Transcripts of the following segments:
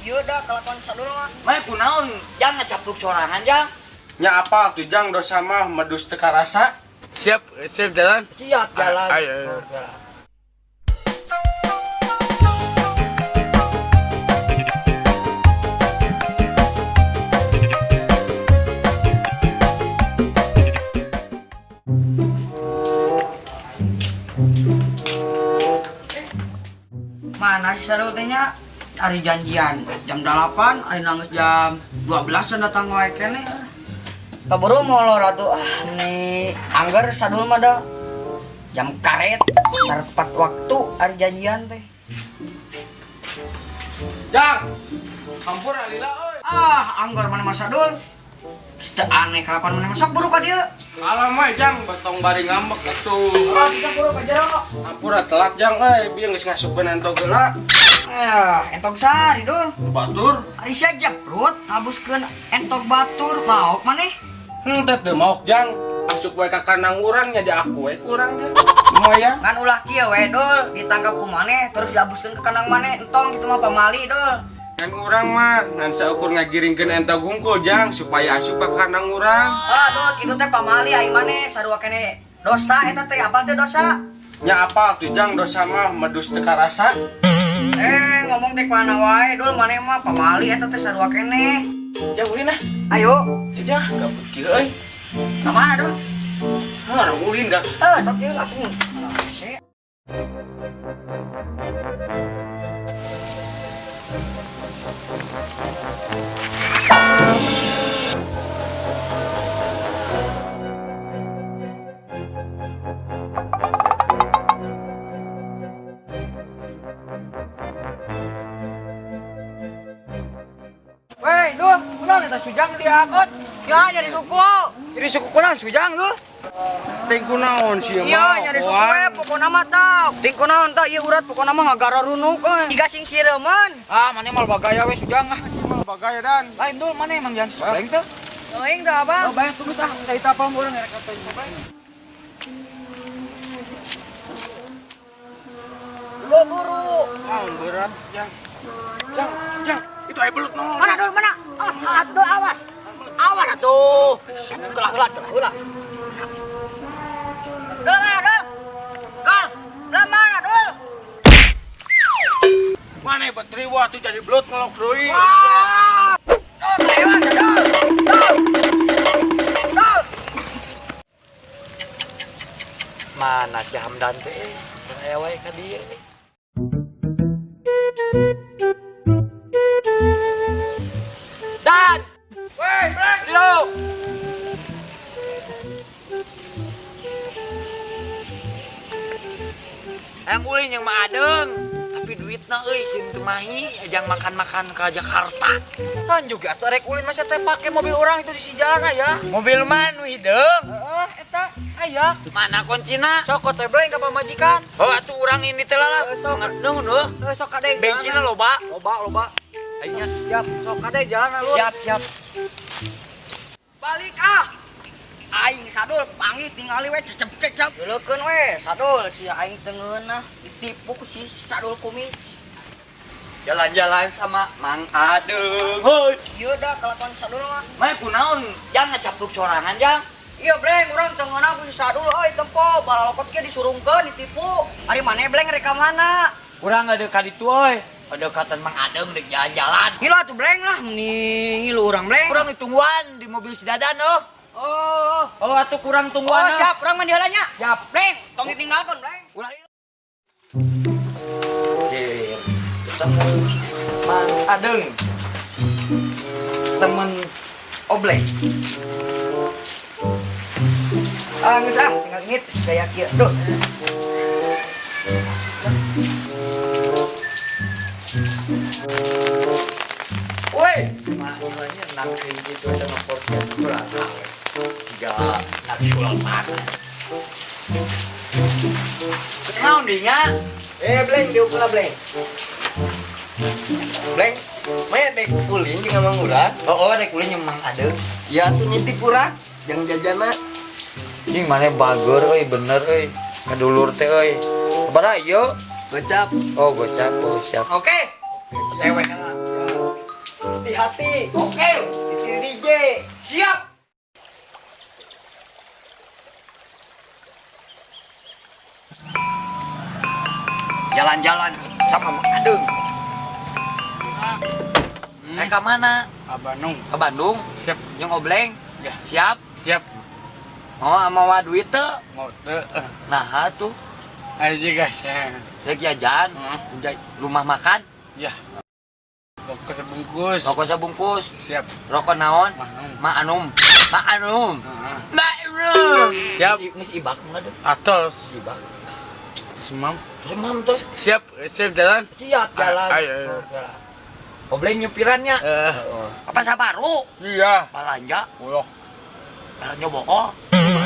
Kieu da kalakuan Sadul mah. Mah kunaon jang ngacapruk sorangan jang. Nya apa tuh jang dosa mah medus teu karasa. Siap, siap jalan. Siap jalan. Ayo, ayo. Jalan. Mana si Sadul teh nya? Hari janjian jam 8, ari nangis jam 12 datang wae keneh. Kaburu molor atuh. Ah, ini anggar Sadul mah dah. Jam karet, tar tepat waktu hari janjian teh. Jang. Hampura lila euy. Ah, anggar mana mah Sadul. Geus teu aneh kalakuan maneh mah sok buru ka dieu. Alah mah jang betong bari ngambek atuh. Ah, sok buru ka jero. Hampura telat jang euy, bieu geus ngasupkeun entog heula. Eh, entog sari dul. Batur. Ari sia jeprut ngabuskeun entog batur maok maneh. Henteu teu maok jang. Asup we ka kandang urang nya di aku we kurang jang. Lumayan. Ngan ulah kieu we dul, ditangkap ku maneh terus diabuskeun ke kandang maneh entong kitu mah pamali dul. Ngan urang mah ngan saukur ngagiringkeun entog hungkul jang supaya asup ka kandang urang. Ah dul kitu teh pamali ai maneh sarua keneh dosa eta teh apal teh dosa. Nya apal tuh jang dosa mah medus teu karasa. Eh ngomong teh mana wae dul maneh mah pamali eta teh sarua keneh. Jang ulin ah. Ayo. Jang gabut kieu euy. Ka mana dul? Hah, orang ulin dah. Eh sok ieu atuh. Weh, duh, kunaon eta Sujang diangkut? Ya, nyari suku. Nyari suku kunaon Sujang lu? Ting kunaon sieun mah? Iya, nyari suku we pokona mah tah. Ting kunaon tah ieu urat pokona mah ngagararunuk euy. Tiga sing sireumeun. Ah, maneh mal bagaya we Sujang ah. Mal bagaya dan. Lain dul maneh emang jangan sobreng teh. Teuing tah, Abang. Oh, bayar tunggu ah, minta itapal urang rek teh sobreng. Lo buru. Ah, berat, Jang. Jang, Jang. Itu aya belut nongol. Mana dul, mana? Awas, dul, awas. Awas atuh. Kelah heula, kelah heula. Dul mana dul? Dul, dul mana dul? Mana bateri wah tuh jadi belut ngelok deui. Wah. Dul, kelewat dul. Dul. Dul. Mana si Hamdan teh? Aya wae ka dieu. Dan. Weh, Bleng. Yo. Hayang ulin yang mah adeng, tapi duitna euy sieun teu mahi ajang makan-makan ka Jakarta. Kan juga atuh rek ulin masa teh pake mobil urang itu di si jalan aya. Mobil mah nu hideung. Heeh, eta aya. Mana kuncina? Cokot teh Bleng ka pamajikan. Oh atuh urang ini teh lah. Sok nuhun heuh. Heuh sok kade. Bensinna loba. Loba, loba. Ayo nya. Siap, sok kade jalan alur. Siap, siap. Balik ah. Aing Sadul panggih tingali we cecep-cecep. Leukeun we Sadul si aing teu ngeunah ditipu ku si Sadul kumis. Jalan-jalan sama Mang Adeng. Hoi. Kieu da kalakuan Sadul mah. Mah kunaon jang ngacapruk sorangan jang? Iya Bleng, urang teu ngeunah ku si Sadul euy tempo balalokot kieu disurungkeun ditipu. Ari maneh Bleng rek ka mana? Urang ada ka ditu euy. Ada katan Mang Adeng rek jalan-jalan. Ngilu atuh Bleng lah, mending ngilu urang Bleng. Urang ditungguan di mobil si Dadan oh. Oh, oh atuh kurang tungguan. Oh, siap, urang mandi heula nya. Siap. Bleng, tong ditinggalkeun Bleng. Ulah ieu. Ketemu Mang Adeng. Temen Obleng. Ah, geus ah, tinggal ngit gaya kieu. Duh. Woi, makanya nak gitu ada ngeporsia sebelah. Tiga nak sultan. Naon dinya? Bleng, dieu pula Bleng. Bleng, maya dek ulin jeung Mang Urang. Oh, oh dek ulin jeung Mang Adeng. Ya atuh nitip urang, jang jajana. Jing maneh bageur euy, bener euy. Kadulur teh euy. Sabaraha ieu? Gocap. Oh, gocap. Oh, siap. Oke. Tewe lah. Hati-hati. Oke. Istri DJ. Siap. Jalan-jalan sama Mang Adeng. Ke mana? Ke Bandung. Ke Bandung? Siap. Yang obleng? Ya. Siap? Siap. Mau mau duit teu? Mau teu. Nah, tuh. Ayo guys. Rek jajan. Rumah makan? Ya. Rokok sebungkus. Rokok sebungkus. Siap. Rokok naon? Ma'anum. Ma'anum. Ma'anum. Siap. Geus ibak mah deui. Atos. Ibak. Semam. Semam tuh. Siap, siap jalan. Siap jalan. Ayo. Obleng nyupirannya. Apa sabaru? Iya. Balanja. Uloh. Balanja bohong.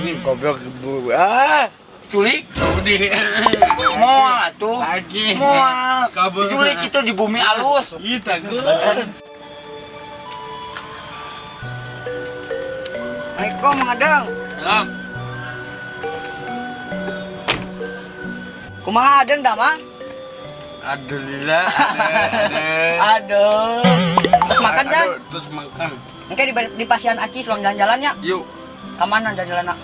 Ini goblok bu. Ah. Culik. Sudi. Moal atuh. Lagi. Moal. Kabur. Diculik itu di bumi alus. Ih, takut. Assalamualaikum Mang Adeng. Salam. Kumaha Adeng damang? Alhamdulillah. Aduh. Terus makan kan? Terus makan. Engke di pasian Aci ulang jalan-jalannya. Yuk. Ke mana jalan-jalanna?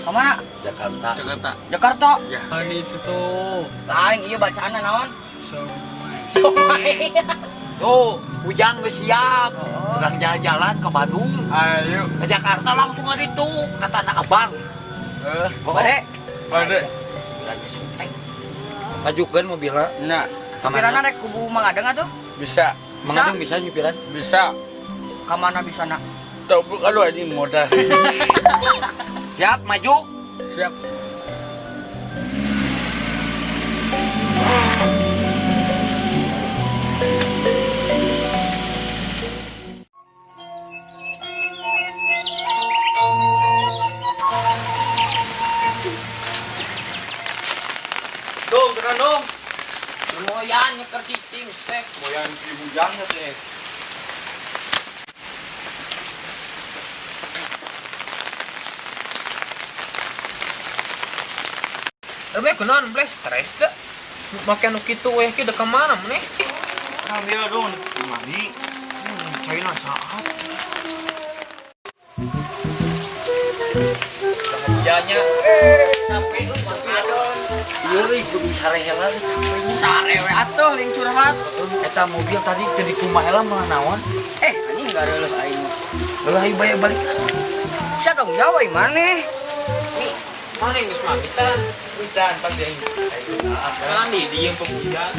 Ke mana? Jakarta. Jakarta. Jakarta. Ya. Ini itu tuh. Lain iya bacaanna naon? Somai. Somai. Tuh, Ujang geus siap. Urang jalan-jalan ke Bandung. Ayo. Ke Jakarta langsung ada itu ke Tanah Abang. Bare. Bare. Belanja suntek. Majukeun mobilna. Nah, Supirana rek kubu Mang Adeng atuh? Bisa. Mang Adeng bisa nyupiran? Bisa. Ka mana bisa nak? Tahu kalau ini modal. Siap, maju. Siap. Dong, keren dong. Lumayan nyeker cicing, stek. Lumayan di bujangnya teh. Tapi kunaon bleh stres teh. Make nu kitu weh ki dek mana maneh? Alhamdulillah dong, mandi. China saat. Hujannya capek euy, ieu euy kudu sarehela capeknya. Sare we atuh ling curhat. Eta mobil tadi teu dikumaha mah naon? Anjing gareuleuk aing mah. Heuh ayo bae balik. Sia tong jawab ai maneh. Mi, maneh geus mami tan. Hujan pasti. Mandi diem pemujan.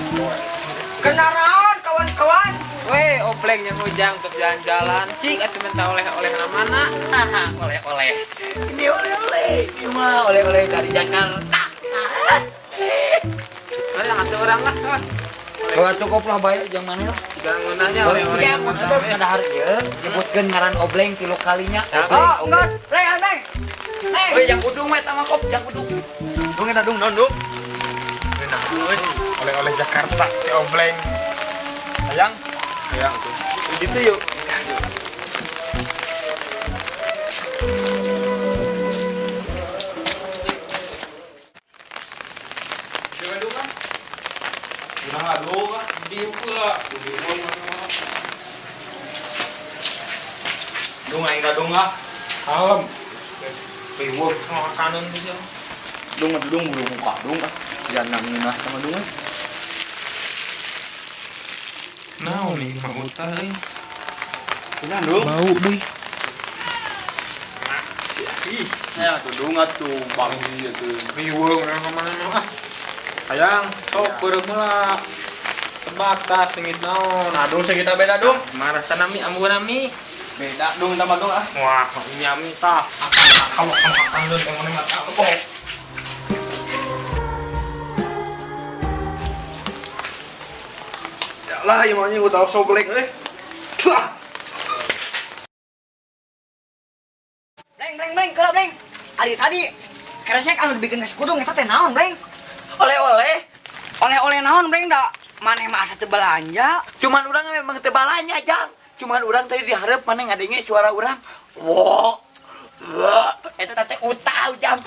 Kenaraan kawan-kawan. Weh, obleng yang ujang terus jalan-jalan. Cik atuh minta oleh-oleh na mana? Oleh-oleh. Ini oleh-oleh. Ini mah oleh-oleh dari Jakarta. Lah atuh urang lah. Kalau cukup lah bae jeung maneh lah. Siga ngeunahnya oleh-oleh. Ya mun ada kada ieu nyebutkeun ngaran obleng 3 kalinya. Oh, enggeus. Reng, reng. Weh, yang udung we tama kop, yang udung. Dung eta dung naon dung? Oleh-oleh Jakarta si obleng. Hayang. Hayang tuh. Gitu yuk. Dung aing dung ah. Kalem. Riweuh makanan tuh. Dung atuh dung buru muka dung ah. Jangan ngeunah sama dung. Naon nih mah utah euy. Kunaon dung? Bau deui. Ih, ya tuh dung atuh banggi atuh. Riweuh urang ka mana ah. Hayang sok beureum heula. Tebak tah seungit naon. Nah, dung seungit beda dung. Marasa nami ambu nami. Beda dung tambah dung ah. Wah, nyami tah. Akan akan dun yang mana mata. Oh. Ya lah, ieu mah anjing udah soblek euy. Bleng, bleng, bleng, keula bleng. Ari tadi kresek anu dibikin nasi kudung eta teh naon, bleng? Oleh-oleh. Oleh-oleh naon, bleng da? Maneh mah asa teu belanja. Cuman urang memang teu balanja, Jang. Cuman urang tadi dihareup maneh ngadenge suara urang. Wo. Eta teh utah jam.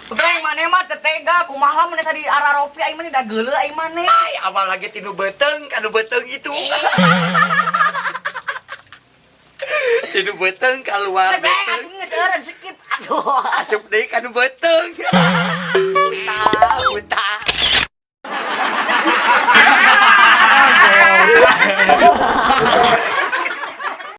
Beng maneh mah teu tega, kumaha maneh tadi araropi aing maneh da geuleuh aing maneh. Ay, awal lagi tinu beteng, kanu beteng itu. Tinu beteng keluar Beng beteng. atuh geus eureun skip. Aduh. Asup deui kanu beteng. Utah, utah.